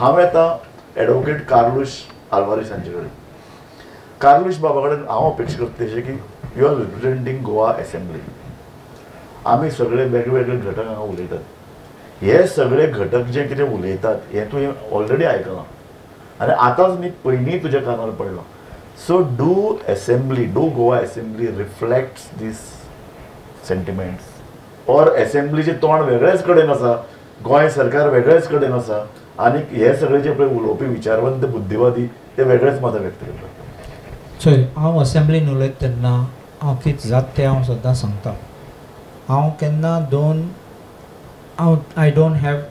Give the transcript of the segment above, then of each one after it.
हांव येता एडवोकेट कार्लूश आल्वारीस हांचे कडेन. कार्लूश बाबा कडेन हांव अपेक्षा करता तशें की you are representing Goa assembly. आमी सगळे वेगवेगळे घटक हांगा उलयतात. हे सगळे घटक जे कितें उलयतात हें तुवें ऑलरेडी आयकलां आनी आतांच न्ही, पयलीं तुज्या कानार पडलां. So do assembly, do Goa assembly reflects these sentiments, or एसेंब्लीचें तोंड वेगळेच कडेन आसा, गोंय सरकार वेगळेच कडेन आसा आनी हे सगळे जे पळय उलोवपी विचारवंत बुद्धिवादी ते वेगळेच मतां व्यक्त करतात? चोय, हांव असेंब्लीन उलयता तेन्ना हांव कितें जाता तें हांव सद्दां सांगता. हांव केन्ना दोन हांव I don't have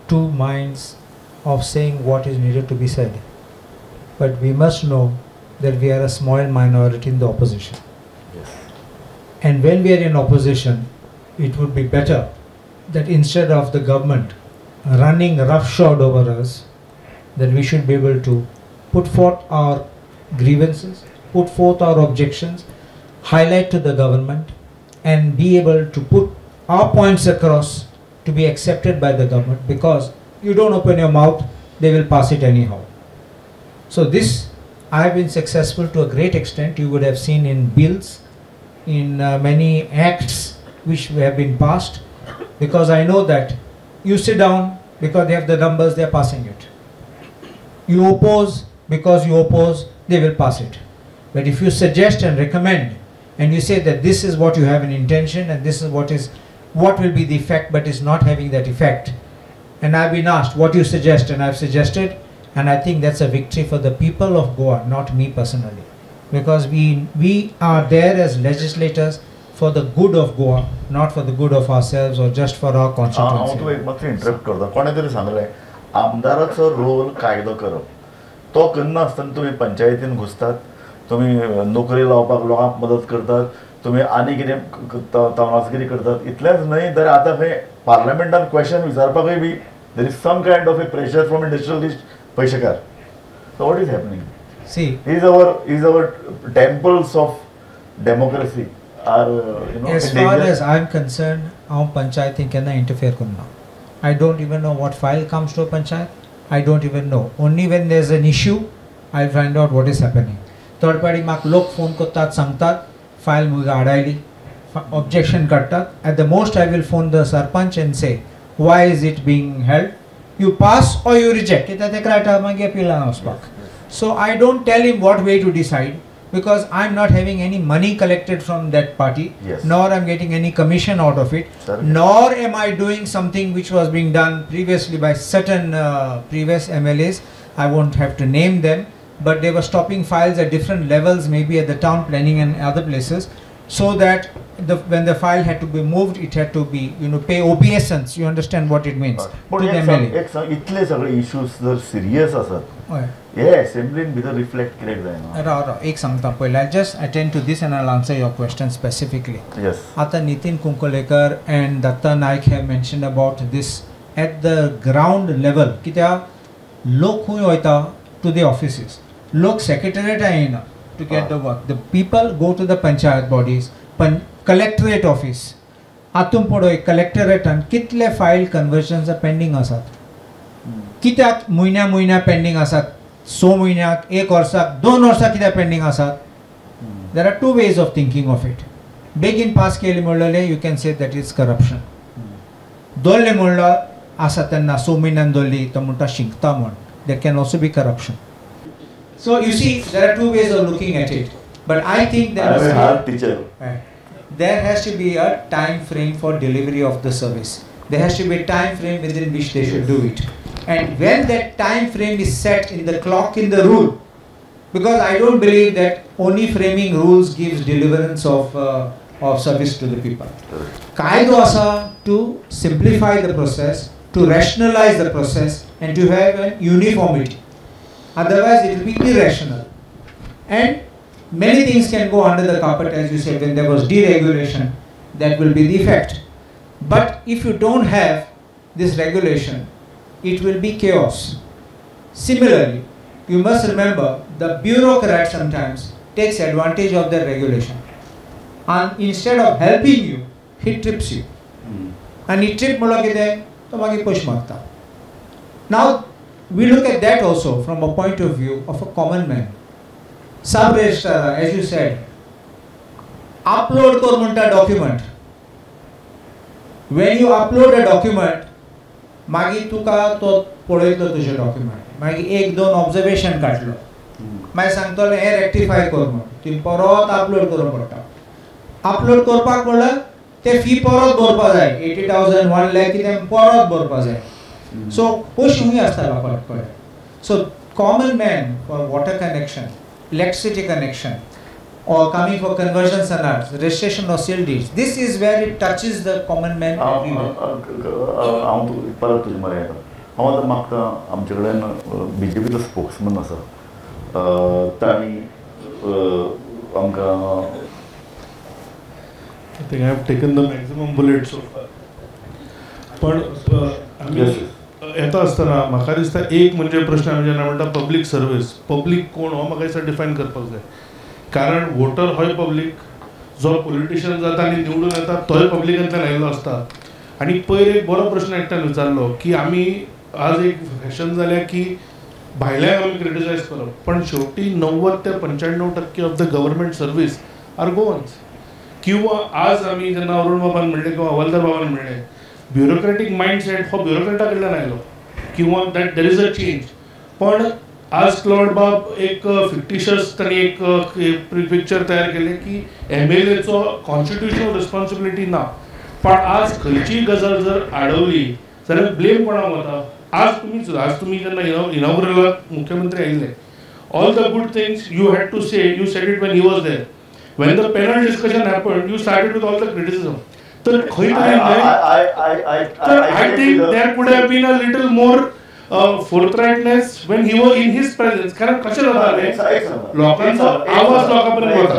two minds of saying what is needed to be said, but we must know that we are a small minority in the opposition. And when we are in opposition, it would be better that instead of the government running roughshod over us, that we should be able to put forth our grievances, put forth our objections, highlight to the government, and be able to put our points across to be accepted by the government, because you don't open your mouth, they will pass it anyhow. So this, I have been successful to a great extent. You would have seen in bills, in many acts which have been passed, because I know that you sit down because they have the numbers, they are passing it. You oppose because you oppose, they will pass it. But if you suggest and recommend and you say that this is what you have an intention and this is what will be the effect, but is not having that effect. And I've been asked what you suggest, and I've suggested, and I think that's a victory for the people of Goa, not me personally. Because we are there as legislators for the good of Goa, not for the good of ourselves or just for our हांव constituency. तुका एक मातसो interrupt करता. कोणें तरी सांगलें आमदाराचो role कायदो करप, तो करनासतना तुमी पंचायतीन घुसतात, तुमी नोकरी लावपाक लोकांक मदत करतात, तुमी आनी कितें तवनासगिरी करतात. इतलेंच न्हय तर आतां खंय पार्लमेंटान क्वेश्चन विचारपाकूय be there is some kind of a pressure from industrialist पयशेकार. So what is happening? See, is our temples of democracy are as far as I'm concerned, हांव पंचायतीन केन्ना इंटरफेयर करना. I don't even know what file comes to a panchayat. I don't even know. Only when there's an issue, I find out what is happening. थोडे फावटी म्हाका लोक phone करतात, सांगतात फायल मुगे आडायली, ऑब्जेक्शन काडटात. At the most I will phone the sarpanch and say why is it being held, you pass or you reject. कित्याक ते क्रायटा मागीर अपिलान वचपाक. So I don't tell him what way to decide, because I'm not having any money collected from that party, nor I'm getting any commission out of it, Sir. Nor am I doing something which was being done previously by certain previous MLAs. I won't have to name them, but they were stopping files at different levels, maybe at the town planning and other places, so that the when the file had to be moved, it had to be pay obeisance. You understand what it means पूण to the एक सांग MLA. एक सांग, इतले सगळे issues जर serious आसात, हय. हे असेंब्लीन भितर रिफ्लेक्ट कित्याक जायना? राव राव, एक सांगता पयलीं. I just attend to this and I'll answer your question specifically. आता Nitin Kunkolienkar and Datta Naik have mentioned about this at the ground level. कित्याक लोक खंय वयता to the offices, लोक सेक्रेटरीएटा येयना to get the work. The people go to the panchayat bodies, collectorate office. आतून पळय, कलेक्टरेटान कितले फायल कन्वर्जन्स पेंडींग आसात, कित्याक म्हयन्या म्हयन्या पेंडींग आसात, 6 म्हयन्याक, एक वर्साक, 2 वर्सां कित्याक पेंडींग आसात? There are two ways of thinking of it. बेगीन पास केली म्हणलें, you can say that is corruption. दवरले म्हणल्यार आसा तेन्ना 6 म्हयन्यान दवरली, तो म्हणटा शिंकता म्हण, that can also be corruption. So you see, there are two ways of looking at it, but I think I am a hard teacher. There has to be a time frame for delivery of the service. There has to be a time frame within which they should do it. And when that time frame is set in the clock, in the rule, because I don't believe that only framing rules gives deliverance of service to the people. कायदो आसा to simplify the process, to rationalize the process, and to have an uniformity. Otherwise, it will be irrational. And many things can go under the carpet, as you said, when there was deregulation, that will be the effect. But if you don't have this regulation, it will be chaos. Similarly, you must remember the bureaucrat sometimes takes advantage of the regulation. And instead of helping you, he trips you. And he trip म्हणलो कितें, तो मागीर पयशे मागता. Now, we look at that also from a point of view of a common man. Sub registrar, as you said, upload कर म्हणटा document. When you upload a document, मागीर तुका तो पळयतलो तुजें डॉक्युमेंट, मागीर एक दोन ऑब्जर्वेशन काडलो, मागीर सांगतलो हें रेक्टिफाय कर म्हण, तुवें परत अपलोड करूंक पडटा. अपलोड करपाक म्हणल्यार ते फी परत भरपा जाय, 80,000 1 lakh कितें परत भरपा जाय. सो पयशे खंय आसता लोकां कडेन. So common man for water connection, electricity connection, or coming for conversion sanats, registration of sale deeds. This is where it touches the common man everywhere. हांव परत तुजे मरे येता. हांव आतां मागता आमचे कडेन बीजेपीचो स्पोक्समन आसा, तांणी आमकां I think I have taken the maximum bullet so far. पण आमी येता आसतना म्हाका दिसता एक म्हणजे प्रश्न आमी जेन्ना म्हणटा पब्लीक सर्वीस, पब्लीक कोण हो म्हाका दिसता डिफायन करपाक जाय. कारण वोटर होय पब्लीक, जो पॉलिटिशियन जाता आनी निवडून येता तोय पब्लिकांतल्यान आयिल्लो आसता. आनी पयर एक बरो प्रश्न एकट्यान विचारलो की आमी आज एक फॅशन जाल्या की भायल्यांक आमी क्रिटिसायज करप, पण शेवटी 90 ते 95% of the government service are Goans. किंवा आज आमी जेन्ना अरुण बाबान म्हणलें किंवा हवालदार बाबान म्हणलें, ब्युरोक्रेटीक मायंडसेट हो ब्युरोक्रेटा कडल्यान आयलो किंवा that there is a change. पण आज क्लॉड बाब एक फिक्टिशियस तांणी एक पिक्चर तयार केलें की एमएलएचो कॉन्स्टिट्युशनल रिस्पॉन्सिबिलिटी ना. पण आज खंयचीय गजाल जर आडवली जाल्यार ब्लेम कोणाक वता? आज तुमीच, आज तुमी जेन्ना इनॉग्रलाक मुख्यमंत्री आयिल्ले, all the good things you had to say, you said it when he was there. When the panel discussion happened, you started with all the criticism. तर खंय तरी I think there could have been a little more forthrightness when he was in his presence. कारण कशें जाता लोकांचो आवाज लोकां पर्यंत वता.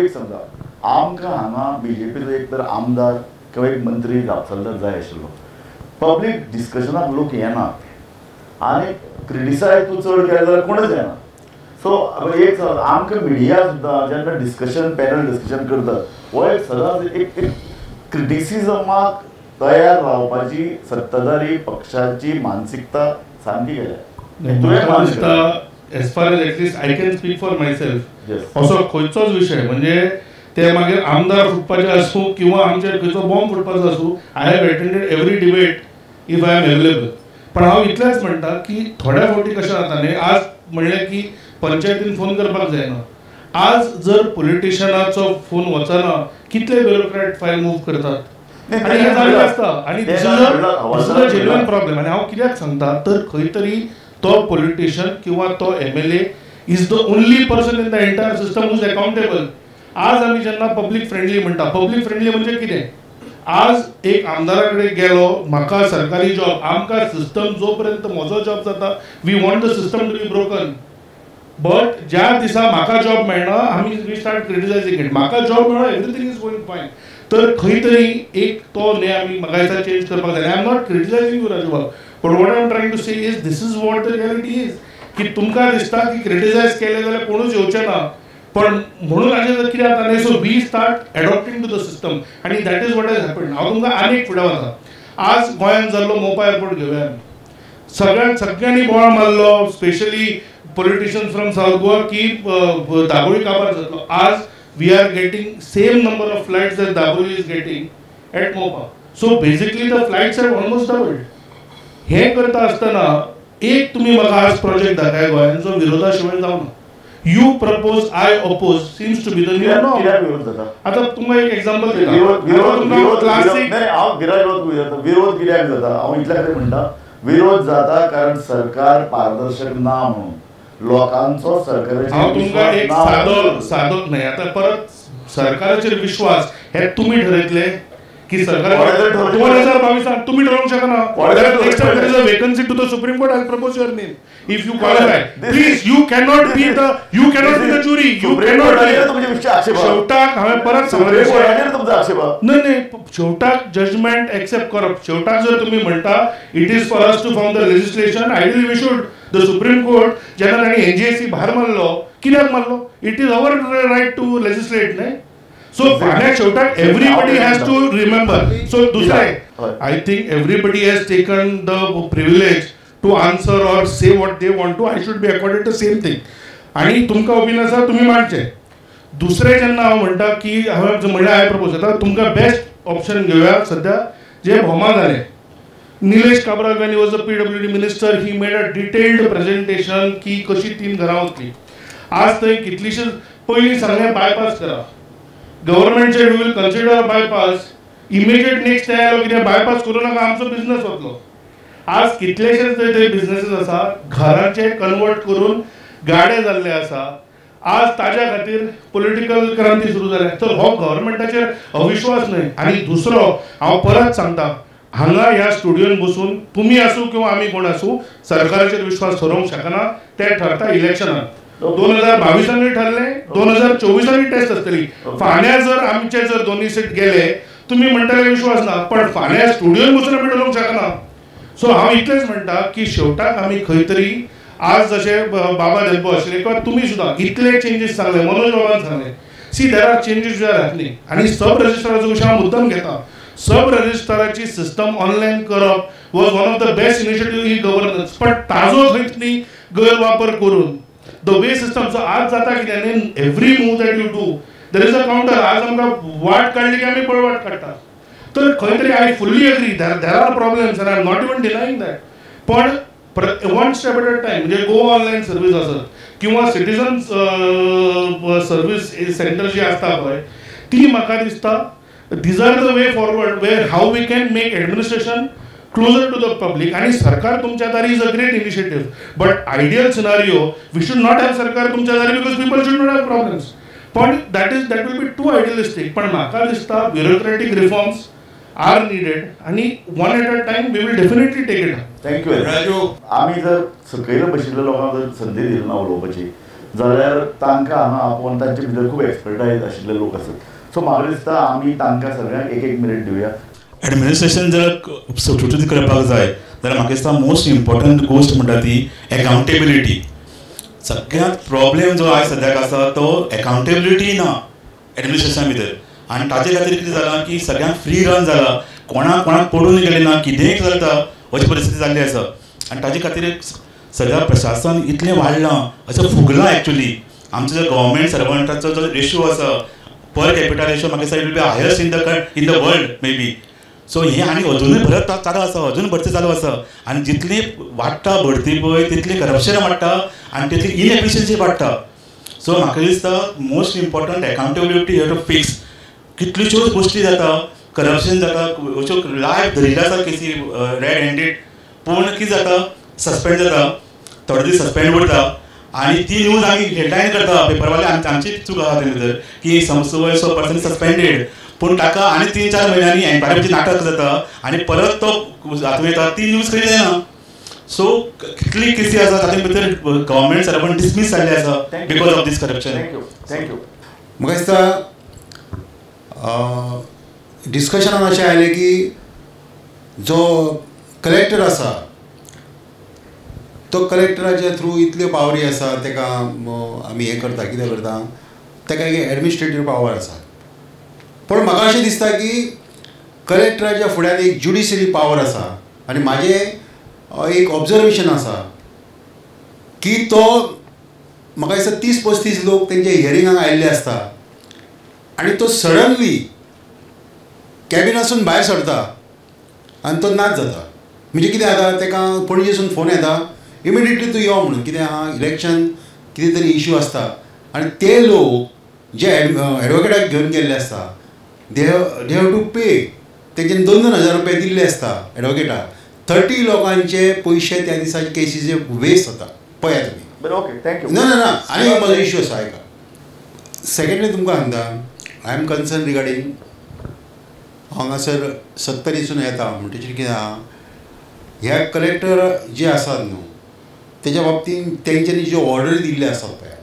एक समजा आमकां हांगा बीजेपीचो एक तर आमदार किंवा एक मंत्री जापसालदार जाय आशिल्लो. पब्लीक डिस्कशनाक लोक येनात आनी क्रिटिसायज तूं चड केलें जाल्यार कोणूच येना. सो एक आमकां मिडिया सुद्दां जेन्ना डिस्कशन पॅनल डिस्कशन करतात हो एक सदांच एक क्रिटिसिजमाक तयार रावपाची सत्ताधारी पक्षाची मानसिकता सामकी गेल्या. तुवें दिसता as far as at least I can speak for myself, असो खंयचोच विशय म्हणजे ते मागीर आमदार फुटपाचे आसूं किंवा आमचेर खंयचो बॉम्ब फुटपाचो आसूं, I have attended every debate if I am available. पण हांव इतलेंच म्हणटा की थोड्या फावटी कशें जाता न्ही, आज म्हणलें की पंचायतीन फोन करपाक जायना. आज जर पॉलिटिशियनाचो फोन वचना कितले ब्युरोक्रॅट फायल मूव करतात आनी हें जाल्लें आसता. आनी this is a genuine problem. आनी हांव कित्याक सांगता तर खंय तरी तो पॉलिटिशियन किंवा तो MLA is the only person in the entire system who is accountable. आज आमी जेन्ना पब्लीक फ्रेंडली म्हणटा, पब्लीक फ्रेंडली म्हणजे कितें? आज एक आमदारा कडेन गेलो, म्हाका सरकारी जॉब, आमकां सिस्टम जो पर्यंत म्हजो जॉब जाता, we want the system to be broken. But ज्या दिसा म्हाका जॉब मेळना आमी we start criticising it. म्हाका जॉब मेळना, एवरीथींग is going fine. तर खंय तरी एक तो न्ही आमी म्हाका दिसता चेंज करपाक जाय. I am not criticising you Rajubab, but what I am trying to say is this is what the reality is. की तुमकां दिसता की क्रिटिसायज केलें जाल्यार कोणूच येवचें ना, पण म्हणून अशें जर कितें जाता न्ही, so we start adopting to the system आनी that is what has happened. हांव तुमकां आनी एक फुडें वता. आज गोंयांत जाल्लो मोपा एअरपोर्ट घेवया आमी, सगळ्यांनी बोवाळ मारलो, specially politicians from South Goa की दाबोळी काबार जातलो. आज we are getting same number of flights that Dabolim is getting at Mopa. So basically the flights have almost doubled. हें करता आसतना एक तुमी म्हाका आज प्रोजेक्ट दाखय गोंयांचो विरोधा शिवाय जावना. You propose, I oppose seems to be the new norm. आता तुमकां एक एक्झाम्पल दिता. हांव विरोध कित्याक जाता हांव इतल्या खातीर म्हणटा, विरोध जाता कारण सरकार पारदर्शक ना म्हणून लोकांचो सरकाराचेर. हांव तुमकां एक सादो सादो न्हय, आतां परत सरकाराचेर विश्वास हे तुमी ठरयतले की सरकार 2022 तुमी ठरोवंक शकना. Next time there is a vacancy to the Supreme Court, I will propose your name if you qualify. Please, you cannot be the, you cannot be the jury, you cannot be. शेवटाक हांवें परत सांगलें, न्हय न्हय, शेवटाक judgement accept करप. शेवटाक जर तुमी म्हणटा it is for us to form the legislation, ideally we should. The Supreme Court जेन्ना तांणी एनजीएसी भायर मारलो, कित्याक मारलो? It is our right to legislate न्हय. सो फाल्यां शेवटाक everybody has to remember. So दुसरें, I think everybody has taken the privilege to answer or say what they want to, I should be accorded the same thing. आनी तुमकां opinion आसा तुमी मांडचें. दुसरें जेन्ना हांव म्हणटा की हांवें म्हणल्यार हांवें प्रपोज आतां तुमकां बेस्ट ऑप्शन घेवया सद्या जे भोमा जालें. Nilesh Cabral when he was a PWD minister he made a detailed presentation की कशी 3 घरां वतली. आज थंय कितलीशीच पयलीं सांगलें बायपास करा, गव्हर्मेंटचे we will consider bypass, immediate next ते आयलो कितें बायपास करूं नाका आमचो बिजनस वतलो. आज कितलेशेच थंय बिजनसीस आसा घराचे कन्वर्ट करून गाडे जाल्ले आसा. आज ताज्या खातीर पॉलिटिकल क्रांती सुरू जाल्या. तर हो गव्हर्मेंटाचेर अविश्वास न्हय. आनी दुसरो हांव परत सांगता, हांगा ह्या स्टुडियोन बसून तुमी आसूं किंवा आमी कोण आसूं सरकाराचेर विश्वास थरोवंक शकना. तें ठरता इलेक्शनान. 2022 ठरलें, 2024 टेस्ट आसतली. फाल्यां जर आमचे जर दोनूय सीट गेले तुमी म्हणटले विश्वास ना, पण फाल्यां स्टुडियोन बसून आमी ठरोवंक शकना. सो हांव इतलेंच म्हणटा की शेवटाक आमी खंय तरी आज जशे बाबा धेंपो आशिल्ले किंवा तुमी सुद्दां इतले चेंजीस सांगले, मनोज बाबान सांगले, see there are changes are happening. आनी सब रजिस्ट्राराचो विशय हांव मुद्दम घेता. सब रजिस्ट्राराची सिस्टम ऑनलायन करप was one of the best initiative in governance, पण ताजो खंय न्ही गैरवापर करून the way system. सो आज जाता कितें, every move that you do there is a counter. आज आमकां वाट काडली की आमी पळवाट काडटा. तर खंय तरी I fully agree there are problems and I am not even denying that, पण one step at a time. म्हणजे गोवा ऑनलायन सर्वीस आसत किंवा सिटीजन सर्वीस सेंटर जी आसता पळय ती म्हाका दिसता these are the way forward where how we can make administration closer to the public. आनी सरकार तुमच्या दारी is a great initiative, but ideal scenario we should not have सरकार तुमच्या दारी because people should not have problems. पण that will be too idealistic. पण म्हाका दिसता ब्युरोक्रेटीक रिफॉर्म्स are needed आणि one at a time we will definitely take it. Thank you Raju. आमी जर सकयल बशिल्ल्या लोकांक जर संदी दिली ना उलोवपाची जाल्यार तांकां हांगा आपोवन तांचे भितर खूब एक्सपर्टायज आशिल्ले लोक आसत. सो म्हाका दिसता आमी तांकां सगळ्यांक एक एक मिनीट दिवया. एडमिनिस्ट्रेशन जर सुटसुटीत करपाक जाय जाल्यार म्हाका दिसता मोस्ट इम्पॉर्टंट गोश्ट म्हणटा ती एकाउंटेबिलिटी. सगळ्यांत प्रॉब्लेम जो आयज सद्याक आसा तो एकाउंटेबिलिटी ना एडमिनिस्ट्रेशना भितर. आनी ताजे खातीर कितें जालां की सगळ्यांक फ्री रन जाला, कोणाक कोणाक पडून गेलें ना, कितेंय चलता अशी परिस्थिती जाल्ली आसा. आनी ताजे खातीर सद्या प्रशासन इतलें वाडलां, अशें फुगलां एक्चुली. आमचो जो गव्हर्मेंट सर्वंटाचो जो रेशो आसा पर कॅपिटल रेशो म्हाका दिसता it will be highest in the world maybe. So हें आनी अजुनूय भरत चालू आसा, अजून भरती चालू आसा. आनी जितली वाडटा भरती पळय तितली करप्शन वाडटा आनी तितली इनएफिशियन्सी वाडटा. सो म्हाका दिसता most important accountability have to fix. कितल्योश्योच गोश्टी जाता, करप्शन जाता, अश्यो लायव धरिल्ल्यो आसा केसी रेड हँडेड, पूण कितें जाता सस्पेंड जाता, थोडे दीस सस्पेंड उरता आनी ती न्यूज आमी हेडलायन करता पेपरवाले. आमची चूक आसा ते भितर की some so so person suspended, पूण ताका आनी 3-4 म्हयन्यांनी एन्क्वायरीचें नाटक जाता आनी परत तो हातूंत येता, ती न्यूज खंय जायना. सो कितली केसी आसा तातूंत भितर गव्हर्मेंट सर्वंट डिसमीस जाल्ले आसा because of this corruption. Thank you thank you. म्हाका दिसता डिस्कशनान अशें आयलें की जो कलेक्टर आसा तो कलेक्टराच्या थ्रू इतल्यो पावरी आसा ताका आमी हें करता कितें करता, ताका एक एडमिनिस्ट्रेटीव पावर आसा. पूण म्हाका अशें दिसता की कलेक्टराच्या फुड्यान एक ज्युडिशरी पावर आसा. आनी म्हाजें एक ऑब्जर्वेशन आसा की तो म्हाका दिसता 30-35 लोक तेंच्या हियरिंगाक आयिल्ले आसता आनी तो सडनली कॅबिनासून भायर सरता आनी तो नाच जाता. म्हणजे कितें जाता ताका पणजेसून फोन येता इमिडिएटली तूं यो म्हणून, कितें आहा इलेक्शन कितें तरी इशू आसता आनी ते लोक जे एडवोकेटाक घेवन गेल्ले आसता they have to pay, तेंच्यानी 2-2 हजार रुपया दिल्ले आसता एडवोकेटाक. 30 लोकांचे पयशे त्या दिसाचे केसीचे वेस्ट जाता. पळया तुमी. बरें, ओके, thank you. ना ना ना, आनी एक म्हजो इशू आसा आयका. सेकेंडली तुमकां सांगता, I am concern regarding हांगासर सत्तरीसून येता म्हणटकीर कितें आहा, ह्या कलेक्टर जे आसात न्हू तेज्या बाबतीन तेंच्यांनी ज्यो ऑर्डरी दिल्ल्यो आसात पळय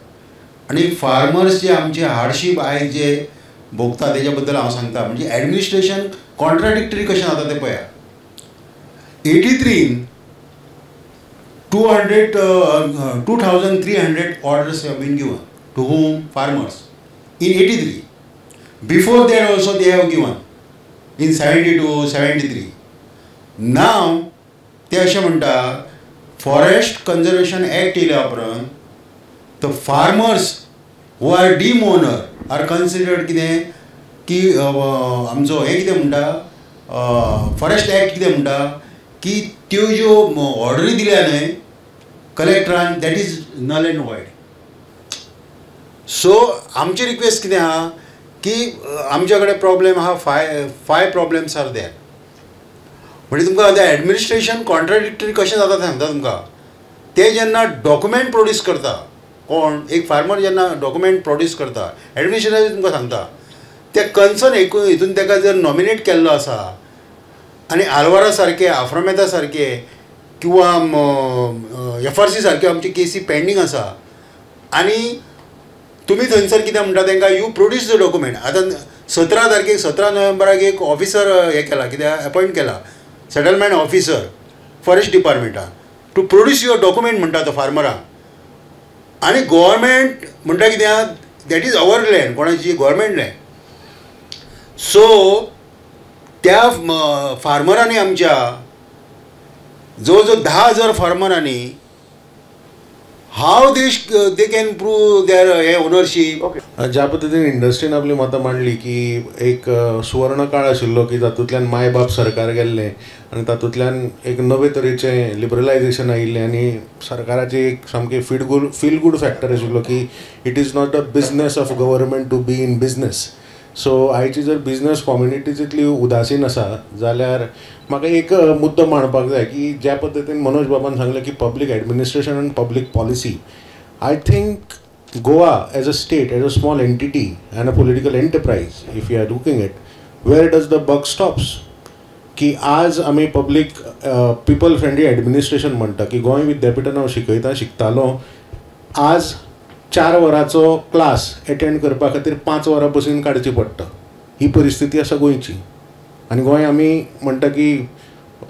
आनी फार्मर्स जे आमचे हार्डशीप आयज जे भोगता तेज्या बद्दल हांव सांगता. म्हणजे एडमिनिस्ट्रेशन कॉन्ट्राडिक्टरी कशें जाता तें पळया. 83 2,300 orders have been given to whom? Farmers in 83. Before that also they have given in 72, 73. Now ते अशें म्हणटा फॉरेस्ट कन्जर्वेशन एक्ट येयल्या उपरांत the farmers who are deem owner are considered कितें की आमचो हें कितें म्हणटा फॉरेस्ट एक्ट कितें म्हणटा की त्यो ज्यो ऑर्डरी दिल्या न्हय कलेक्टरान that is null and void. So आमची रिक्वेस्ट कितें आहा की आमच्या कडेन प्रॉब्लेम आहा फाय प्रॉब्लेम्स are there. म्हणजे तुमकां आतां एडमिनिस्ट्रेशन कॉन्ट्राडिक्टरी कशें जाता तें सांगता तुमकां. ते जेन्ना डॉक्युमेंट प्रोड्यूस करता कोण एक फार्मर जेन्ना डॉक्युमेंट प्रोड्यूस करता एडमिनिस्ट्रेशन तुमकां सांगता ते कन्सर्न हितून ताका जर नॉमिनेट केल्लो आसा आनी आलवारा सारके आफ्रामेता सारके किंवा एफ आर सी सारके आमची केसी पेंडींग आसा आनी तुमी थंयसर कितें म्हणटा तांकां you produce the document. आतां 17 तारखेक 17 नोव्हेंबराक एक ऑफिसर हें केला कित्याक एपॉयंट केला सेटलमेंट ऑफिसर फॉरेस्ट डिपार्टमेंटान टू प्रोड्यूस your document म्हणटा तो फार्मराक आनी गोवोरमेंट म्हणटा कितें that is our land कोणाची गोवोरमेंट लँड. सो त्या फार्मरांनी आमच्या जवळ जवळ 10,000 फार्मरांनी how they can prove their hey ownership. ज्या पद्दतीन इंडस्ट्रीन आपली मतां मांडली की एक सुवर्ण काळ आशिल्लो की तातूंतल्यान माय बाप सरकार गेल्लें आनी तातूंतल्यान एक नवे तरेचें लिबरलायजेशन आयिल्लें आनी सरकाराची एक सामकी फील गूड फॅक्टर आशिल्लो की it is not a business of government to be in business. So आयची जर बिजनस कम्युनिटी जितली उदासीन आसा जाल्यार म्हाका एक मुद्दो मांडपाक जाय की ज्या पद्दतीन मनोज बाबान सांगलें की पब्लीक एडमिनिस्ट्रेशन आनी public policy, I think Goa as a state, as a small entity and a political enterprise, if you are looking at where does the buck stops, की आज आमी पब्लीक पिपल फ्रेंडली एडमिनिस्ट्रेशन म्हणटा की गोंय विद्यापिठान हांव शिकयता शिकतालो, आज 4 वरांचो क्लास एटेंड करपा खातीर 5 वरां बसीन काडची पडटा. ही परिस्थिती आसा गोंयची आनी गोंय आमी म्हणटा की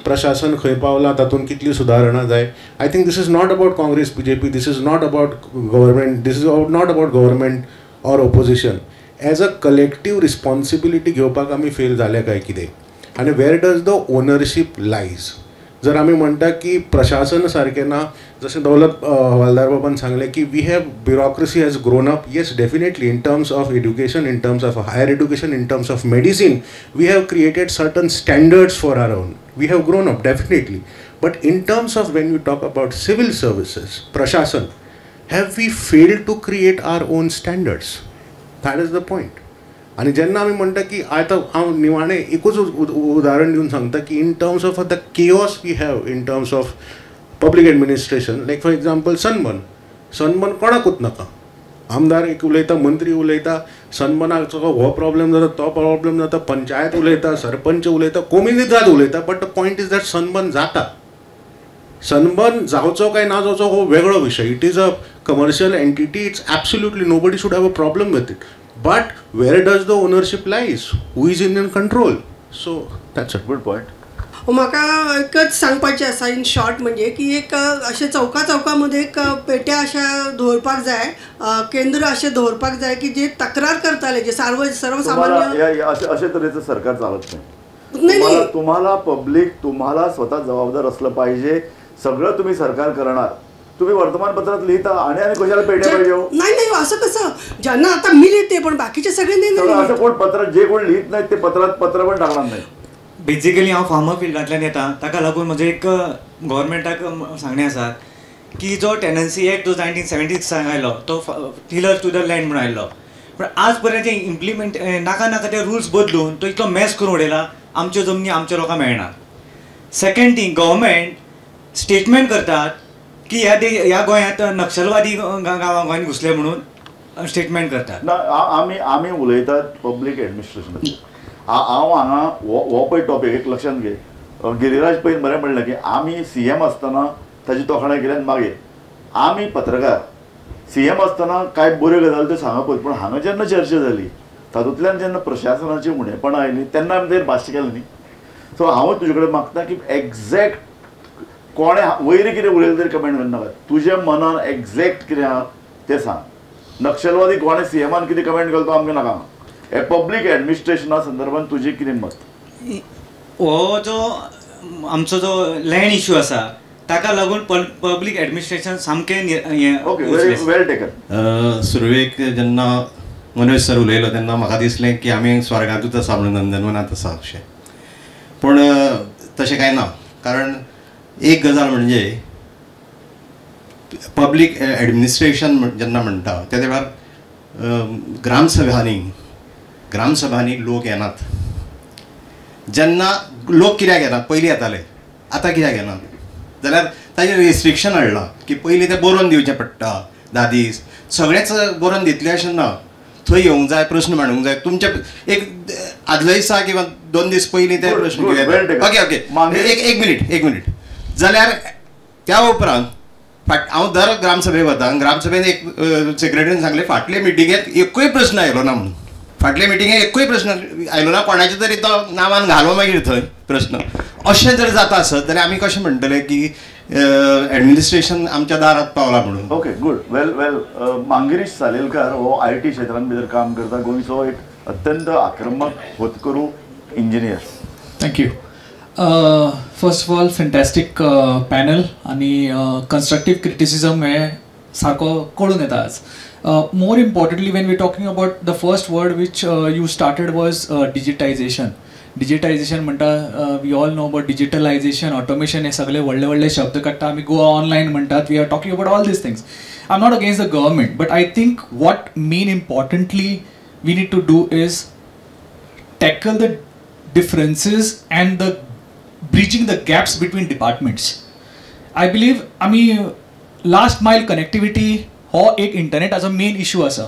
प्रशासन खंय पावलां तातूंत कितली सुदारणा जाय. I think this is not about Congress BJP, this is not about government, this is not about government or opposition. As a collective responsibility घेवपाक आमी फेल जाल्या काय कितें आनी where does the ownership lies. जर आमी म्हणटा की प्रशासन सारकें ना, जशें दौलत हवालदार बाबान सांगलें की we have bureaucracy has grown up, yes definitely in terms of education, in terms of higher education, in terms of medicine we have created certain standards for our own, we have grown up definitely. But in terms of when you talk about civil services प्रशासन, have we failed to create our own standards? That is the point. आनी जेन्ना आमी म्हणटा की आतां हांव निमाणें एकूच उदाहरण दिवन सांगता की in terms of the chaos we have in terms of public administration, like for example sunburn. Sunburn कोणाकूच नाका, आमदार एक उलयता, मंत्री उलयता, सनबर्नाचो हो प्रॉब्लेम जाता, तो प्रॉब्लेम जाता, पंचायत उलयता, सरपंच उलयता, कोमिनिदाद उलयता, but the point is that sunburn जाता. सनबर्न जावचो काय ना जावचो हो वेगळो विशय. It is a commercial entity, it's absolutely nobody should have a problem with it. But where does the ownership lies? Who is in control? So that's a good point. म्हाका एकच सांगपाचें आसा इन शॉर्ट, म्हणजे की एक अशें चौका चौकामध्ये एक पेट्या अशा दवरपाक जाय, केंद्र अशें दवरपाक जाय की जे तक्रार करताले जे सर्वसामान्य अशे तरेचं सरकार चालत नाही. तुम्हाला पब्लिक तुम्हाला स्वतः जबाबदार असलं पाहिजे. सगळं तुम्ही सरकार करणार, तुम्ही वर्तमानपत्रात लिहिता आणि आणि कशाला पेट्या पाहिजे? नाही नाही, असं कसं ज्यांना आता मी लिहिते पण बाकीचे सगळे नाही. असं कोण पत्र जे कोण लिहित नाही ते पत्रात पत्र पण टाकणार नाही. बेसिकली हांव फार्मर फिल्डांतल्यान येता, ताका लागून म्हजें एक गव्हर्मेंटाक सांगणें आसा की जो टेनन्सी एक्ट जो 1976 आयलो तो टिलर टू the land म्हणून आयलो, पूण आज पर्यंत इम्प्लिमेंट नाका नाका ते रुल्स बदलून तो इतलो मॅस करून उडयला, आमच्यो जमनी आमच्या लोकांक मेळना. सेकंड थींग, गव्हर्मेंट स्टेटमेंट करतात की ह्या ह्या गोंयांत नक्षलवादी गांवां गोंयांत घुसले म्हणून स्टेटमेंट करतात. ना, आमी आमी उलयतात पब्लीक एडमिनिस्ट्रेशनाचेर. हांव हांगा हो पळय टॉपीक एक लक्षांत घे, गिरिराज पैन बरें म्हणलें की आमी सीएम आसतना ताची तोखणाय केली आनी मागीर आमी पत्रकार सीएम आसतना कांय बऱ्यो गजाली त्यो सांगप, पूण हांगा जेन्ना चर्चा जाली तातूंतल्यान जेन्ना प्रशासनाची उणेपणां आयलीं तेन्ना आमी तेजेर भाश्य केलें न्ही. सो हांव तुजे कडेन मागता की एग्जॅक्ट कोणें वयर कितें उलयलें तरी कमेंट करनाका, तुज्या मनान एग्जॅक्ट कितें आहा तें सांग. नक्षलवादी कोणें सीएमान कितें कमेंट केलो तो आमकां नाका. हे पब्लीक एडमिनिस्ट्रेशना संदर्भात तुजें कितें मत? हो जो आमचो जो लँड इशू आसा ताका लागून पब्लीक एडमिनिस्ट्रेशन सामकें हें. Okay, well taken. सुरवेक जेन्ना मनोज सर उलयलो तेन्ना म्हाका दिसलें की आमी स्वर्गांतूच आसा म्हणून, नंदनवनांत आसा अशें, पूण तशें कांय ना. कारण एक गजाल म्हणजे पब्लीक एडमिनिस्ट्रेशन जेन्ना म्हणटा त्या वेळार ग्रामसभांनी लोक येनात. जेन्ना लोक कित्याक येनात, पयलीं येताले, आतां कित्याक येनात जाल्यार ताजेर रिस्ट्रिक्शन हाडलां की पयलीं तें बरोवन दिवचें पडटा 10 दीस, सगळेंच बरोवन दितलें अशें ना, थंय येवंक जाय, प्रश्न मांडूंक जाय. तुमचे एक आदले दिसा किंवा 2 दीस पयलीं ते प्रश्न. ओके ओके, एक मिनीट, एक मिनीट. जाल्यार त्या उपरांत हांव दर ग्रामसभेक वता, ग्रामसभेन एक सेक्रेटरीन सांगलें फाटले मिटिंगेंत एकूय प्रश्न आयलो ना म्हणून, फाटले मिटिंगेक एकूय प्रश्न आयलो ना, कोणाचे तरी तो नांवान घालो मागीर थंय प्रश्न. अशें जर जाता आसत जाल्यार आमी कशें म्हणटले की एडमिनिस्ट्रेशन आमच्या दारात पावला म्हणून. Okay, good. Well well, Mangirish Salelkar हो I T क्षेत्रांत भितर काम करता, गोंयचो एक अत्यंत आक्रमक होतकरू engineer. Thank you. First of all, fantastic panel आनी कन्स्ट्रक्टीव क्रिटिसिजम हें सारको कळून येता आज. More importantly, when we talking about the first word which you started was digitization. Digitization म्हणटा, we all know about digitalization, automation, हे सगळे व्हडले व्हडले शब्द काडटा आमी, गोवा ऑनलायन म्हणटात, we are talking about all these things. I am not against the government, but I think what main importantly we need to do is tackle the differences and the bridging the gaps between departments. I believe आमी last मायल connectivity हो एक इंटरनेटाचो main issue आसा.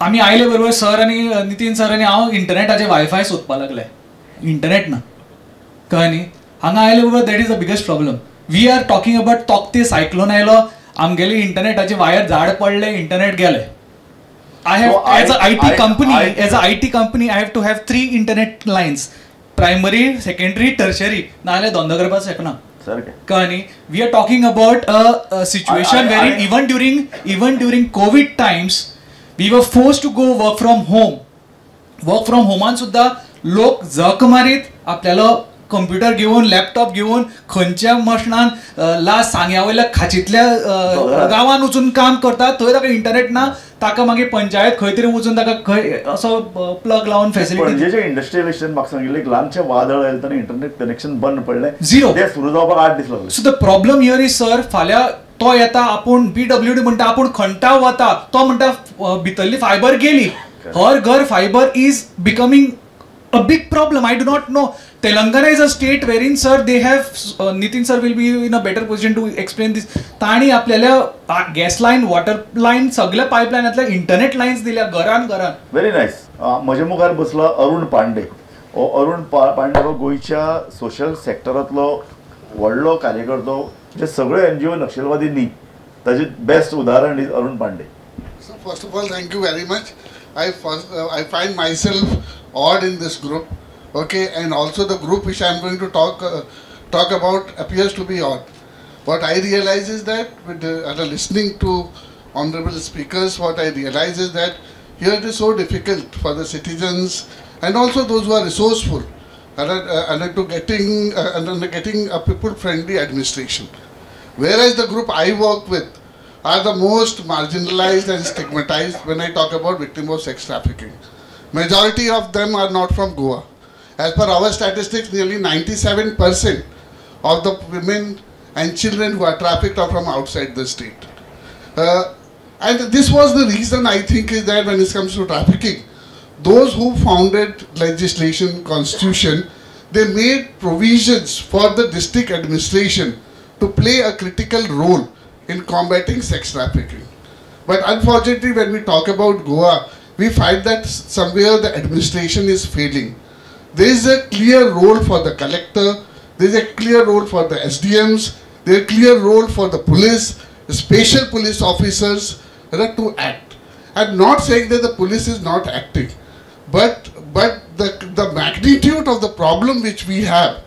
आमी आयले बरोबर sir आनी Nitin sir आनी हांव इंटरनेटाचे वायफाय सोदपाक लागले, इंटरनेट ना, कळ्ळें न्ही. हांगा आयले बरोबर that is the biggest problem. We are talking about Tauktae cyclone आयलो, आमगेले इंटरनेटाचे वायर झाड पडले, इंटरनेट गेले. I have, as a IT company, as a IT company, I have to have 3 internet lines, primary, secondary, tertiary, नाजाल्यार धंदो करपाक शकना. कळ्ळें न्ही. We are talking about a situation where even during COVID times we were forced to go work from home. Work from होमान सुद्दां लोक जक मारीत आपल्यालो कंप्युटर घेवन, लॅपटॉप घेवन खंयच्या मशणान लास्ट सांग्या वयल्या खाचींतल्या गांवान वचून काम करतात, थंय ताका इंटरनेट ना, ताका मागीर पंचायत खंय तरी वचून ताका खंय असो प्लग लावन फॅसिलिटी. पणजेचें इंडस्ट्रियलायझेशन म्हाका सांगिल्लें, एक ल्हानशें वादळ आयलें तेन्ना इंटरनेट कनेक्शन बंद पडलें, झिरो, तें सुरू जावपाक 8 दीस लागले. So the problem here is sir, फाल्यां तो येता, आपूण पीडब्ल्यूडी म्हणटा, आपूण खणटा वता, तो म्हणटा भितरली फायबर गेली. हर घर fibre is becoming a big problem. I do not know. Telangana is a state wherein sir they have, Nitin sir will be in a better position to explain this. ताणी आपल्याला gas line, water line, सगळ्या पायपलायनांतल्या internet lines दिल्या घरान घरान. Very nice. म्हज्या मुखार बसला अरुण पांडे. हो अरुण पांडे हो गोंयच्या सोशल सेक्टरांतलो व्हडलो कार्यकर्तो, जे सगळे एनजीओ नक्षलवादी न्ही, ताजें बेस्ट उदाहरण is Arun Pandey. So first of all, thank you very much. I find myself odd in this group, okay, and also the group which I am going to talk about appears to be odd. What I realize is that with listening to honorable speakers, what I realize is that here it is so difficult for the citizens and also those who are resourceful and to getting a people-friendly administration. Whereas the group I work with are the most marginalized and stigmatized when I talk about victims of sex trafficking. Majority of them are not from Goa. As per our statistics, nearly 97% of the women and children who are trafficked are from outside the state. And this was the reason, I think, is that when it comes to trafficking, those who founded legislation, constitution, they made provisions for the district administration to play a critical role in combating sex trafficking. But unfortunately, when we talk about Goa, we find that somewhere the administration is failing. There is a clear role for the collector, there is a clear role for the SDMs, there is a clear role for the police, special police officers to act. I'm not saying that the police is not acting, but the magnitude of the problem which we have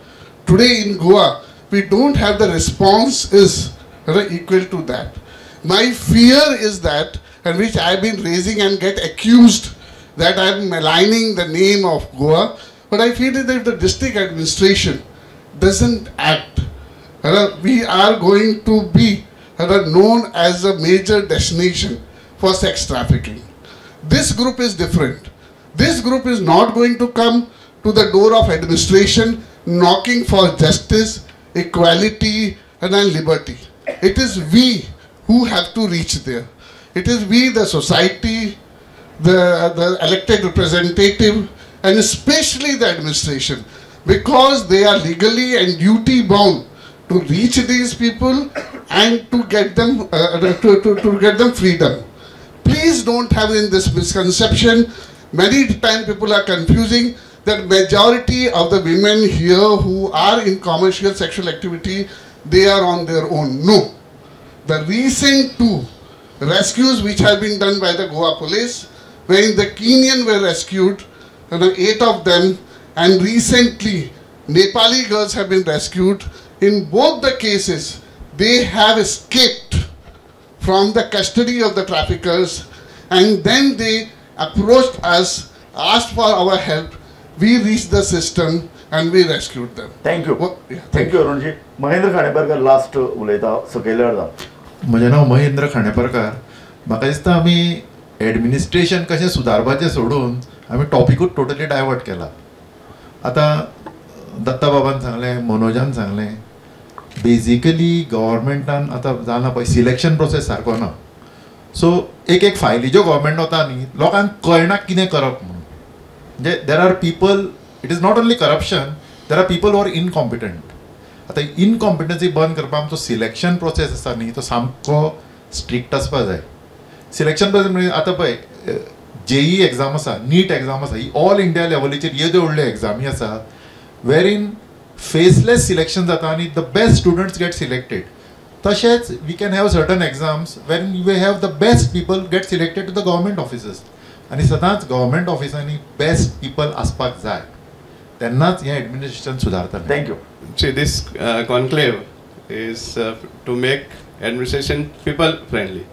today in Goa, we don't have the response is equal to that. My fear is that, and which I have been raising and get accused that I am maligning the name of Goa, but I feel that if the district administration doesn't act, We are going to be known as a major destination for sex trafficking. This group is different. This group is not going to come to the door of administration knocking for justice, equality and liberty. It is we who have to reach there. It is we, the society, the elected representative, and especially the administration, because they are legally and duty bound to reach these people and to get them to get them freedom. Please don't have in this misconception. Many times people are confusing that majority of the women here who are in commercial sexual activity, they are on their own. No. The recent two rescues which have been done by the Goa police, wherein the Kenyan were rescued, 8 of them, and recently Nepali girls have been rescued. In both the cases, they have escaped from the custody of the traffickers, and then they approached us, asked for our help. We reached the system and we rescued them. Thank you. Well, yeah, thank you, Arunji. Mahendra Khaneparkar last उलयता सकयल्या अर्दा. म्हजें नांव महेंद्र खांडेपारकार. म्हाका दिसता आमी administration कशें सुदारपाचें सोडून आमी टॉपिकूच टोटली डायवर्ट केला. आतां दत्ता बाबान सांगलें, मनोजान सांगलें, बेजिकली गव्हर्मेंटान आतां जालां पळय सिलेक्शन प्रोसेस सारको ना. सो एक एक फायली ज्यो गव्हर्मेंट वता न्ही, लोकांक कळना कितें करप म्हणून. म्हणजे there are people, it is not only corruption, there are people who are incompetent. आतां इनकॉम्पिटन्सी बंद करपाक आमचो सिलेक्शन प्रोसेस आसा न्ही तो सामको स्ट्रिक्ट आसपा जाय. सिलेक्शन प्रोसेस म्हणजे आतां पळय जेई एग्जाम आसा, नीट एग्जाम आसा, ही ऑल इंडिया लेवलीचेर येद्यो व्हडल्यो एग्जामी आसा वेर इन फेसलेस सिलेक्शन जाता आनी the best students get selected. तशेंच we can have certain exams where we have the best people get selected to the government offices. आनी सदांच गव्हर्मेंट ऑफिसांनी बेस्ट पीपल आसपाक जाय, तेन्नाच हें administration सुदारतलें. Thank you. See, this conclave is to make administration people friendly.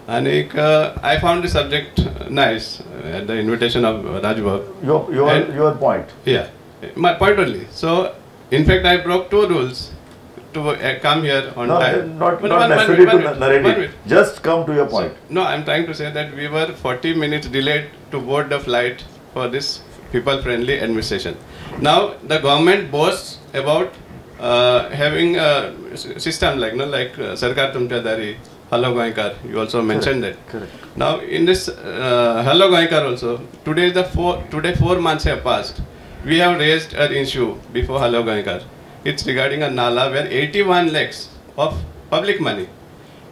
And I found the subject nice at the invitation of Rajbab. Your point. Yeah, my point only. So, in fact, I broke 2 rules to come here on time. Not necessarily to narrate it. Just come to your point. So, no, I'm trying to say that we were 40 minutes delayed to board the flight for this people-friendly administration. Now, the government boasts about having a system like, no, like Sarkar Tumcha Dari, Hello Goenkar, you also mentioned that. Correct. Now, in this Hello Goenkar also, today 4 months have passed. We have raised an issue before Hello Goenkar. It's regarding a nala where 81 lakhs of public money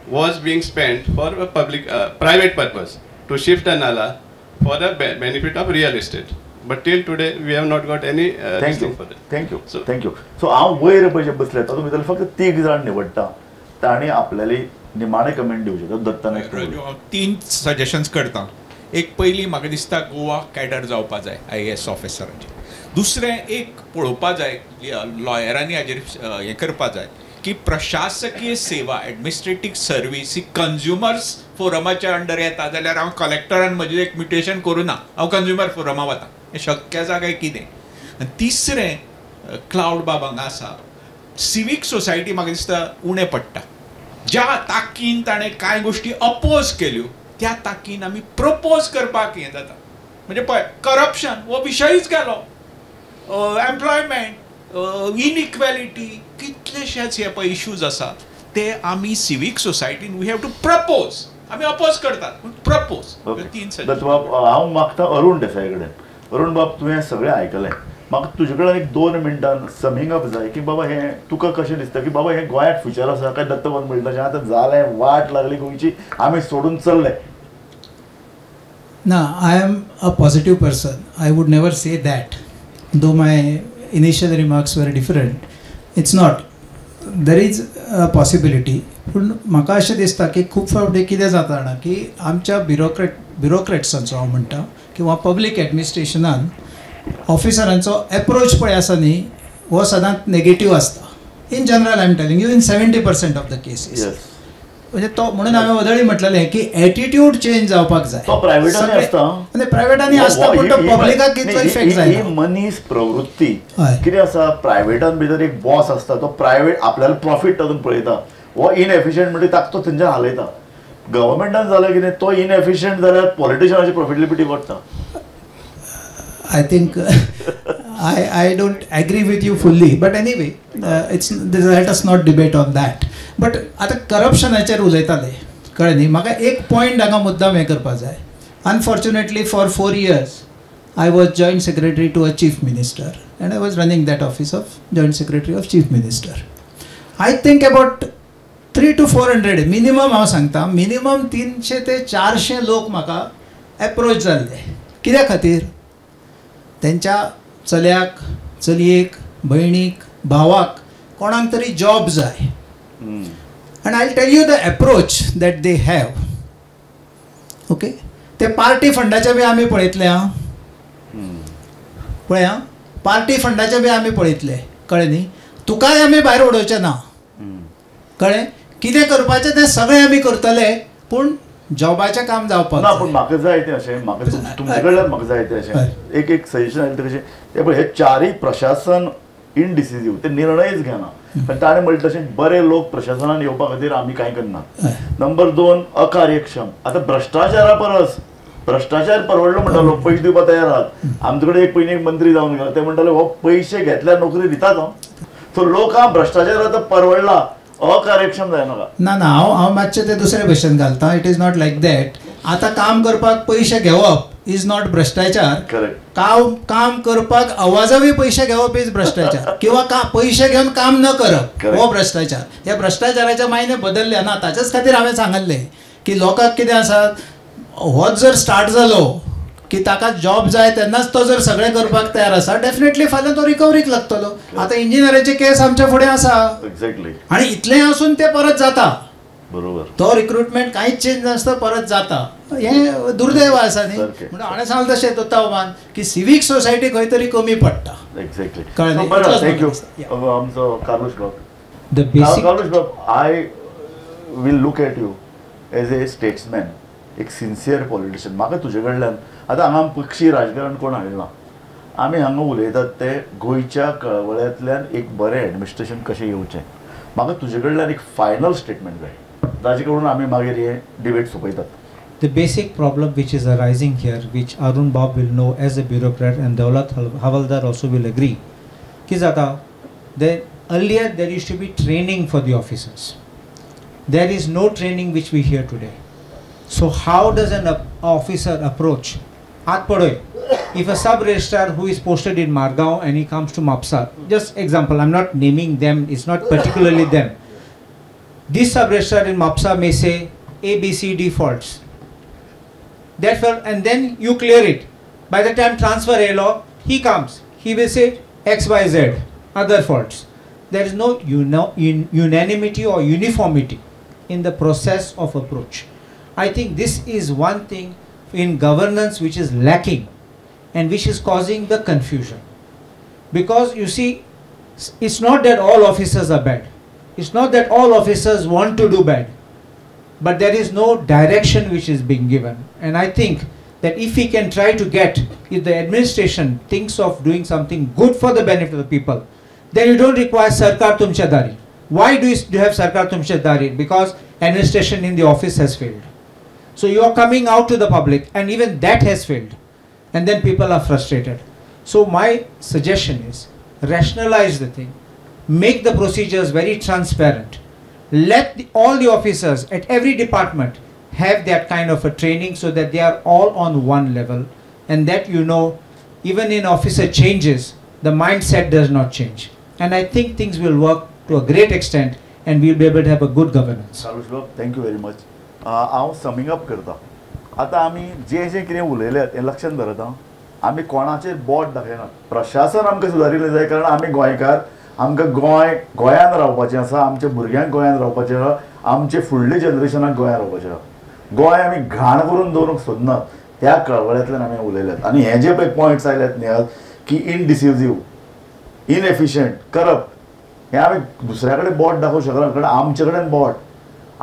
was being spent for a public private purpose to shift a nala for the benefit of real estate. But till today, we have not got any thing for that. Thank you. So, thank you. So, हांव वयर पळय बसले तातूंत भितर फक्त 3 जाण निवडटा, तांणी आपल्याली निमाणे कमेंट दिवचे. दत्ता नेक्स्ट. 3 सजेशन्स करता. एक पयली म्हाका दिसता गोवा कॅडर जावपा जाय IAS ऑफिसरांचे. दुसरें एक पळोवपा जाय लॉयरांनी हाजेर हें करपा जाय की प्रशासकीय सेवा एडमिनिस्ट्रेटीव सर्वीस ही कंज्युमर्स फोरमाच्या अंडर येता जाल्यार हांव कलेक्टरान म्हजें एक म्युटेशन करूं ना, हांव कंज्युमर फोरमा वता, हें शक्य आसा काय कितें. आनी तिसरें क्लावड बाब हांगा आसा, सिवीक सोसायटी म्हाका दिसता उणें पडटा. ज्या ताकीन ताणें कांय गोश्टी अपोज केल्यो त्या ताकीन आमी प्रपोज करपाक हें जाता. म्हणजे पळय करप्शन हो विशयूच गेलो, एम्प्लॉयमेंट, इनइक्वेलिटी, कितलेशेच हे पळय इश्यूज आसात ते आमी सिवीक सोसायटीन we have to propose. आमी अपोज करतात पूण प्रपोज. तीन दत्तबाब, हांव मागता अरुण देसाय कडेन. अरुण बाब, तुवें सगळें आयकलें, म्हाका तुजे कडेन एक 2 मिनटान समींग अप जाय की बाबा हें तुका कशें दिसता की बाबा हें गोंयांत फ्युचर आसा काय दत्तबाब म्हणटा तशें आतां जालें, वाट लागली गोंयची, आमी सोडून चल्ले? ना, I am a positive person. I would never say that. Though my initial remarks were different, it's not. There is a possibility. पूण म्हाका अशें दिसता की खूब फावटी कितें जाता जाणा की आमच्या ब्युरोक्रेट्सांचो हांव म्हणटा किंवा पब्लीक एडमिनिस्ट्रेशनान ऑफिसरांचो एप्रोच पळय आसा न्ही हो सदांच नेगेटीव आसता. In general I am telling you, in 70% of the cases. म्हणजे तो म्हणून हांवें वदळी म्हटलेलें की एटिट्यूड चेंज जावपाक जाय. तो प्रायव्हेटांनी आसता, प्रायव्हेटांनी आसता, पूण तो पब्लिकाक कितलो इफेक्ट जायना. ही मनीस प्रवृत्ती कितें आसा, प्रायव्हेटान भितर एक बॉस आसता, तो प्रायव्हेट आपल्याला प्रॉफिट तातूंत पळयता, हो इनएफिशियंट म्हणजे ताका तो थंयच्यान हालयता. गव्हर्मेंटान जालें कितें, तो इनएफिशियंट जाल्यार पॉलिटिशियनाची प्रॉफिटेबिलिटी वाडटा. I think I don't agree with you fully, but anyway, it's let us not debate on that. But आतां करप्शनाचेर उलयताले, कळ्ळें न्ही. म्हाका एक पॉयंट हांगा मुद्दाम हें करपा जाय. Unfortunately for 4 years I was joint secretary to a chief minister and I was running that office of joint secretary of chief minister. I think about 300 to 400 minimum, हांव सांगता मिनिमम 300 ते 400 लोक म्हाका एप्रोच जाल्ले. कित्या खातीर? तेंच्या चल्याक, चलयेक, भयणीक, भावाक कोणाक तरी जॉब जाय. And I tell you the approach that they have. Okay, ते पार्टी फंडाचे बी आमी पळयतले. आं, पळय, आं, पार्टी फंडाचे बी आमी पळयतले, कळ्ळें न्ही. तुकाय आमी भायर उडोवचे ना, कळ्ळें. कितें करपाचें तें सगळें आमी करतले, पूण जॉबाचें काम जावपाक ना. पूण म्हाका जाय तें अशें, म्हाका तुमचे कडल्यान म्हाका जाय तें अशें एक एक सजेशन आयलें तें कशें, तें पळय, हे चारय प्रशासन इनडिसिजीव, ते निर्णयच घेना. पण ताणें म्हणलें तशें बरे लोक प्रशासनान येवपा खातीर आमी कांय करना. नंबर 2, अकार्यक्षम. आतां भ्रश्टाचारा परस भ्रश्टाचार परवडलो म्हणटा, लोक पयशे दिवपाक तयार आहात. आमचे कडेन एक पयलीं एक मंत्री जावन गेला, ते म्हणटाले हो पयशे घेतल्यार नोकरी दितात. हांव सो लोकांक भ्रश्टाचार आतां परवडला, अकार्यक्षम जायनाका. ना ना, हांव हांव मातशें तें दुसरे भशेन घालता. It is not like that. आतां काम करपाक पयशे घेवप is not भ्रश्टाचार. करेक्ट. काम करपाक आवाजावी पयशे घेवप is भ्रश्टाचार, किंवा पयशे घेवन काम न करप हो भ्रश्टाचार. ह्या भ्रश्टाचाराचे मायने बदलले ना. ताच्याच खातीर हांवें सांगल्लें की लोकांक कितें आसा, होच जर स्टार्ट जालो की ताका जॉब जाय तेन्नाच तो जर सगळें करपाक तयार आसा, डेफिनेटली फाल्यां तो रिकवरीक लागतलो. आतां इंजिनियराची केस आमच्या फुडें आसा. एक्झॅक्टली. आनी इतलें आसून तें परत जाता. बरोबर. तो रिक्रुटमेंट कांयच चेंज नासता, परत जाता. हें दुर्दैव आसा न्ही. म्हणून हांवें सांगलें तशें दत्ताबाबान की सिवीक सोसायटी खंय तरी कमी पडटा. एक्झॅक्टली. कळ्ळें. Thank you. आमचो कार्लूस बाब, the basic Carlos Bab, I will look at you as a statesman, एक सिन्सियर पॉलिटिशियन. म्हाका तुजे कडल्यान आतां हांगा पक्षी राजकारण कोण हाडना, आमी हांगा उलयतात ते गोंयच्या कळवळ्यांतल्यान एक बरें एडमिनिस्ट्रेशन कशें येवचें. म्हाका तुजे कडल्यान एक फायनल स्टेटमेंट जाय, ताजे कडून आमी मागीर हे debate सोंपयतात. The basic problem which is arising here, which Arun Bab will know as a bureaucrat and Daulat Havaldar also will agree, की जाता, earlier there used to be training for the officers. There is no training which we hear today. So how does an officer approach? Aat padoy, if a sub-registrar who is posted in Margao and he comes to Mapsa, just example, I'm not naming them, it's not particularly them. This sub-registrar in Mapsa may say A, B, C, D faults. Therefore, and then you clear it. By the time transfer A law, he comes, he will say X, Y, Z, other faults. There is no unanimity or uniformity in the process of approach. I think this is one thing in governance which is lacking and which is causing the confusion. Because you see, it's not that all officers are bad. It's not that all officers want to do bad. But there is no direction which is being given. And I think that if we can try to get, if the administration thinks of doing something good for the benefit of the people, then you don't require Sarkar Tumcha Dari. Why do you have Sarkar Tumcha Dari? Because administration in the office has failed. So you are coming out to the public and even that has failed. And then people are frustrated. So my suggestion is, rationalize the thing. Make the procedures very transparent. Let all the officers at every department have that kind of a training so that they are all on one level, and that, you know, even in officer changes, the mindset does not change. And I think things will work to a great extent and we'll be able to have a good governance. Carlos Bab, thank you very much. हांव summing up करता. आतां आमी जे जे कितें उलयल्यात हें लक्षांत धरता. आमी कोणाचेर बोट दाखयनात. प्रशासन आमकां सुदारिल्लें जाय, कारण आमी गोंयकार, आमकां गोंय गोंयान रावपाचें आसा, आमच्या भुरग्यांक गोंयान रावपाचें आसा, आमचे फुडले जनरेशनाक गोंयान रावपाचें आसा. गोंय आमी घाण करून दवरूंक सोदनात, त्या कळवळ्यांतल्यान आमी उलयल्यात. आनी हे जे पळय पॉयंट्स आयल्यात न्ही, की इनडिसिजीव, इनएफिशियंट, करप्ट, हें आमी दुसऱ्या कडेन बोट दाखोवंक शकना, कारण आमचे कडेन बोट,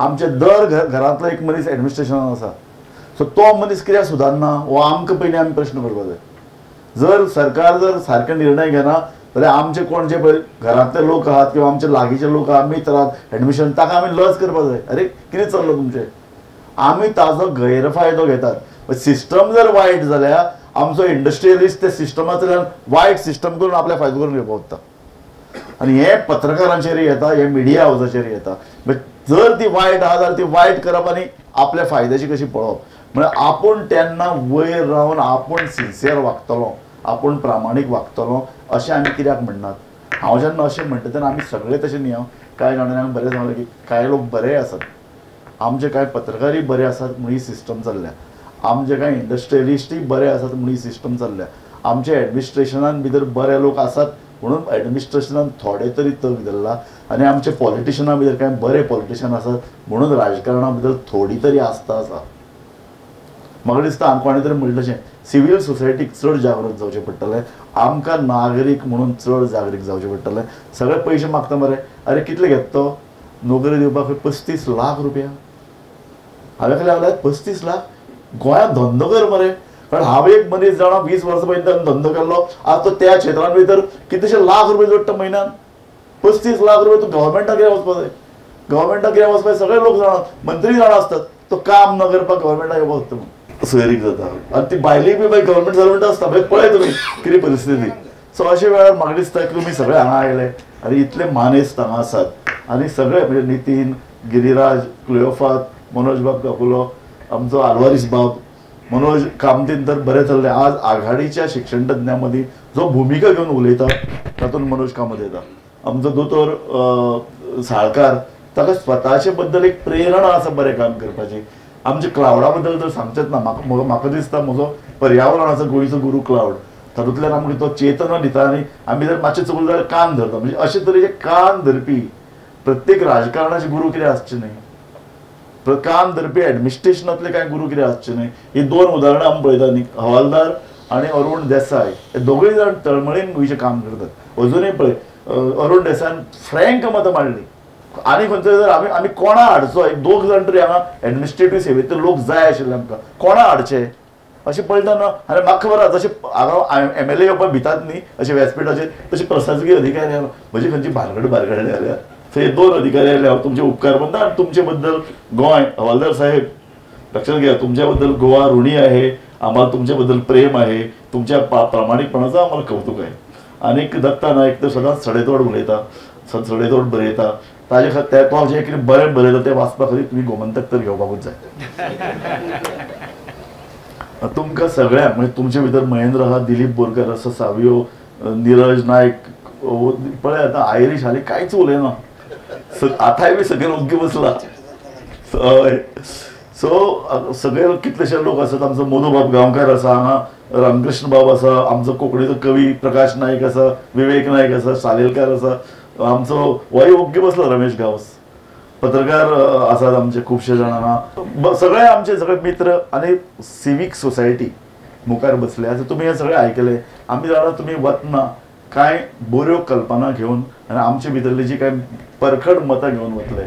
आमचे दर घरांतलो एक मनीस एडमिनिस्ट्रेशनान आसा. सो तो मनीस कित्याक सुदारना हो आमकां पयलीं आमी प्रश्न करपाक जाय. जर सरकार जर सारके निर्णय घेना जाल्यार आमचे कोण जे पळय घरांतले लोक आहात किंवा आमचे लागींचे लोक आहात, मित्र आहात एडमिशन, ताका आमी लज करपाक जाय. अरे कितें चल्लो तुमचें, आमी ताजो गैरफायदो घेतात. सिस्टम जर वायट जाल्यार आमचो इंडस्ट्रियलिस्ट ते सिस्टमांतल्यान वायट सिस्टम करून आपल्या फायदो करून घेवपाक वता. आनी हें पत्रकारांचेर येता, हें मिडिया हावजाचेर येता. जर ती वायट आहा जाल्यार ती वायट करप आनी आपल्या फायद्याची कशी पळोवप. म्हळ्यार आपूण तेन्ना वयर रावन आपूण सिन्सियर वागतलो, आपूण प्रामाणीक वागतलो अशें आमी कित्याक म्हणनात. हांव जेन्ना अशें म्हणटा तेन्ना आमी सगळे तशें न्ही. हांव कांय जाणांक बरें सांगलें की कांय लोक बरेय आसात, आमचे कांय पत्रकारय बरे आसात म्हूण ही सिस्टम चल्ल्या, आमचे कांय इंडस्ट्रियलिस्टूय बरे आसात म्हूण ही सिस्टम चल्ल्या, आमचे एडमिनिस्ट्रेशनान भितर बरे लोक आसात म्हणून एडमिनिस्ट्रेशनान थोडे तरी तग धरला, आनी आमचे पॉलिटिशना भितर कांय बरे पॉलिटिशन आसात म्हणून राजकारणा भितर थोडी तरी आस्था आसा. म्हाका दिसता आमकां कोणें तरी म्हणलें तशें सिवील सोसायटीक चड जागृत जावचें पडटलें, आमकां नागरीक म्हणून चड जागरीक जावचें पडटलें. सगळे पयशे मागता मरे, अरे कितले घेता तो नोकरी दिवपाक 35 लाख रुपया. हांवें खंय लागल्यार 35 लाख गोंयांत धंदो कर मरे. कारण हांव एक मनीस जाणा 20 वर्सां पयलीं ताणें धंदो केल्लो, आज तो त्या क्षेत्रान भितर कितलेशे लाख रुपया जोडटा म्हयन्यान. 35 लाख रुपया तूं गव्हर्मेंटाक कित्याक वचपाक जाय, गव्हर्मेंटाक कित्याक वचपाक सगळे लोक जाणा, मंत्री जाणा आसतात, तो काम न करपाक गव्हर्मेंटाक येवपाक वता म्हणून सोयरीक जाता. आनी ती बायली बी मागीर गव्हर्मेंट सर्वंट आसता. मागीर पळय तुमी कितें परिस्थिती. सो अशे वेळार म्हाका दिसता की तुमी सगळे हांगा आयले आनी इतले मानेस्त हांगा आसात आनी सगळे म्हणजे नितीन, गिरिराज, क्लियोफात, मनोज बाब काकुलो, आमचो आलवारीस बाब, मनोज कामतीन तर बरें चल्लें. आज आघाडीच्या शिक्षण तज्ञां मदीं जो भुमिका घेवन उलयता तातूंत मनोज कामत येता. आमचो दोतोर साळकार, ताका स्वताचे बद्दल एक प्रेरणा आसा बरें काम करपाची. आमच्या क्लावडा बद्दल तर सांगचेच ना. म्हाका दिसता म्हजो पर्यावरणाचो गोंयचो गुरू क्लावड, तातूंतल्यान आमकां तो चेतना दिता आनी आमी जर मातशें चुकले जाल्यार कान धरता. म्हणजे अशे तरेचे कान धरपी प्रत्येक राजकारणाचे गुरू कितें आसचे न्ही, कान धरपी एडमिनिस्ट्रेशनांतले कांय गुरू कितें आसचे न्ही. ही दोन उदाहरणां आमी पळयता न्ही, हवालदार आनी अरुण देसाय हे दोगूय जाण तळमळीन गोंयचें काम करतात. अजुनूय पळय अरुण देसायान फ्रँक मतां मांडली. आनी खंयचो जर आमी आमी कोणा हाडचो, एक दोग जाण तरी हांगा एडमिनिस्ट्रेटीव सेवेंतले लोक जाय आशिल्ले आमकां, कोणा हाडचे अशें पळयता ना. आनी म्हाका खबर आसा जशें हांगा MLA येवपाक भितात न्ही अशें व्यासपिठाचेर, तशें प्रशासकीय अधिकारी म्हजी खंयची भानगड बारगडली जाल्यार हे दोन अधिकारी आयले. हांव तुमचे उपकार मानता आनी तुमचे बद्दल गोंय, हवालदार साहेब लक्षात घ्या, तुमच्या बद्दल गोवा ऋणी आहे, आम्हाला तुमच्याबद्दल प्रेम आहे, तुमच्या प्रामाणिकपणाचं आम्हाला कौतुक आहे. आनीक दत्ता नायक तर सदांच सडेतोड उलयता, सडेतोड बरयता, ताजे खातीर तो जें कितें बरें बरयता तें वाचपा खातीर तुमी गोमंतक तर घेवपाकूच जाय. तुमकां सगळ्यांक म्हणजे तुमचे भितर महेंद्र आहा, दिलीप बोरकर आसा, सावियो, निरज नायक, पळय आतां आयरीश हालीं कांयच उलयना, आतांय बी सगळे ओग्गी बसला. हय, सो सगळे कितलेशे लोक आसात. आमचो मोदूबाब गांवकार आसा हांगा, रामकृष्ण बाब आसा, आमचो कोंकणीचो कवी प्रकाश नायक आसा, विवेक नायक आसा, सालेलकार आसा, आमचो होय ओग्गी बसलो रमेश गांवस, पत्रकार आसात आमचे खुबशे जाण हांगा, सगळे आमचे सगळे मित्र आनी सिवीक सोसायटी मुखार बसले आसा. तुमी हें सगळें आयकलें. आमी जाणा तुमी वतना कांय बऱ्यो कल्पना घेवन आनी आमचे भितरली जी कांय परखड मतां घेवन वतले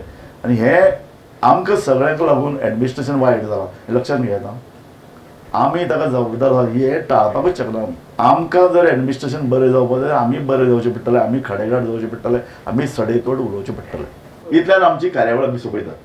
आनी हें आमकां सगळ्यांक लागून एडमिनिस्ट्रेशन वायट जालां हें लक्षांत घेयात. आमी ताका जबाबदार आसा, हें टाळपाकूच शकना आमी. आमकां जर एडमिनिस्ट्रेशन बरें जावपाक जाय आमी बरें जावचें पडटलें, आमी खडेगांठ जावचें पडटलें, आमी सडेतोड उलोवचें पडटलें. इतल्यान आमची कार्यावळ आमी सोंपयतात.